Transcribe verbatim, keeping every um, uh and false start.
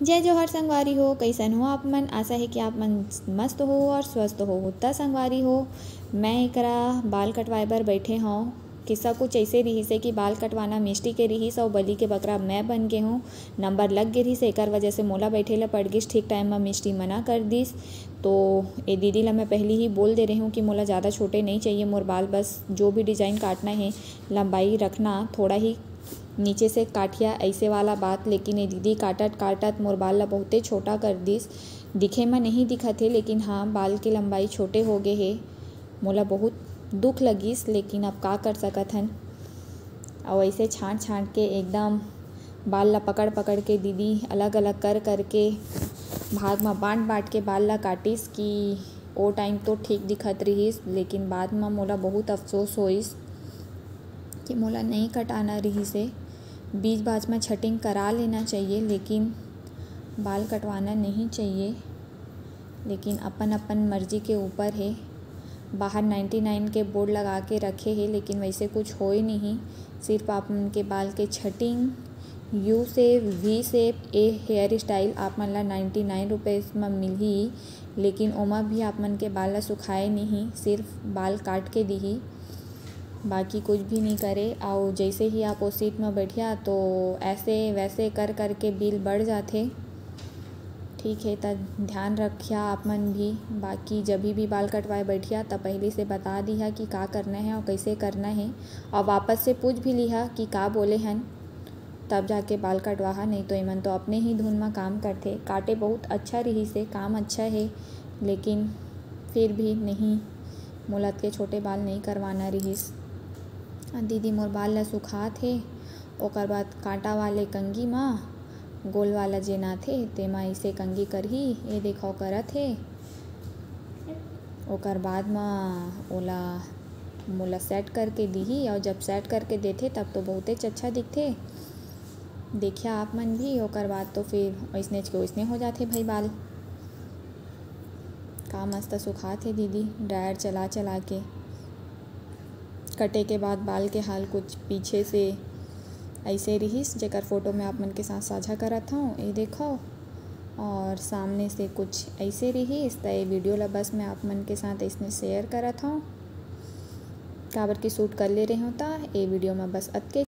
जय जोहार संगवारी हो, कइसन हो आप मन? आशा हे कि आप मन मस्त हो और स्वस्थ हो। त संगवारी हो, मैं एकरा बाल कटवाए बर बैठे हौं। किस्सा कुछ ऐसे रिहिस हे कि बाल कटवाना मिष्टी के रिहिस अउ बलि के बकरा मैं बन गे हौं। नंबर लग गे रिहिस, एकर वजह से मोला बैठे ला पड़ गिस। ठीक टाइम म मिष्टी मना कर दिस। तो ए दीदी ला मैं पहली ही बोल दे रही हूँ कि मोला ज़्यादा छोटे नहीं चाहिए मोर बाल, बस जो भी डिजाइन काटना है, लंबाई रखना, थोड़ा ही नीचे से काटिया, ऐसे वाला बात। लेकिन ये दीदी काटत काटत मोर बाल ला बहुते छोटा कर दिस। दिखे म नहीं दिखत हे, लेकिन हाँ, बाल के लंबाई छोटे हो गे हे। मोला बहुत दुख लगिस, लेकिन अब का कर सकत हन। अउ ऐसे छांट छांट के एकदम बाल ला पकड़ पकड़ के दीदी अलग अलग कर करके भाग म बांट बांट के बाल ला काटिस कि ओ टाइम तो ठीक दिखत रिहिस, लेकिन बाद म मोला बहुत अफसोस होइस कि मोला नई कटाना रिहिस हे। बीच बाच म छटिंग करा लेना चाहिए, लेकिन बाल कटवाना नहीं चाहिए। लेकिन अपन अपन मर्जी के ऊपर हे। बाहर नाइंटी नाइन के बोर्ड लगा के रखे हे, लेकिन वैसे कुछ होए नहीं। सिर्फ आप मन के बाल के छटिंग, यू शेप, वी शेप, ए हेयर स्टाइल आप मन ला नाइंटी नाइन रुपीज़ म मिलही, लेकिन ओमा भी आप मन के बाल ला सुखाए नहीं, सिर्फ बाल काट के दिही, बाकी कुछ भी नहीं करे। अउ जैसे ही आप ओ सीट म बैठिया तो ऐसे वैसे कर करके बिल बढ़ जाथे। ठीक है, त ध्यान रखिया आप मन भी। बाकी जब भी बाल कटवाए बैठिया त पहले से बता दिहा कि का करना है और कैसे करना है, और वापस से पूछ भी लिहा कि का बोले हन, तब जाके बाल कटवाहा, नहीं तो एमन तो अपने ही धुन म काम करथे। काटे बहुत अच्छा रिहिस हे, काम अच्छा है, लेकिन फिर भी नहीं, मोला अतके छोटे बाल नहीं करवाना रिहिस। आ दीदी मोर बाल ला सुखात हे, ओकर बाद कांटा वाले कंगी म गोल वाला जेन आथे, तेमा अइसे कंगी करही, ए देखो करत हे। ओकर बाद म ओला, मोला सेट करके दिही, अउ जब सेट करके देथे, तब तो बहुतेच अच्छा दिखथे। देखिया आप मन भी, ओकर बाद तो फिर ओइसनेच के ओइसने हो जाथे भाई बाल। का मस्त सुखात हे दीदी, ड्रायर चला चला के। कटे के बाद बाल के हाल कुछ पीछे से ऐसे रिहिस, जेकर फोटो मैं आप मन के साथ साझा करत हौं, ये देखो। और सामने से कुछ ऐसे रिहिस, त ये वीडियो ला बस मैं आप मन के साथ इसने शेयर करत हौं, काबर कि शूट कर ले रहे हौं, त ये वीडियो में बस अतके।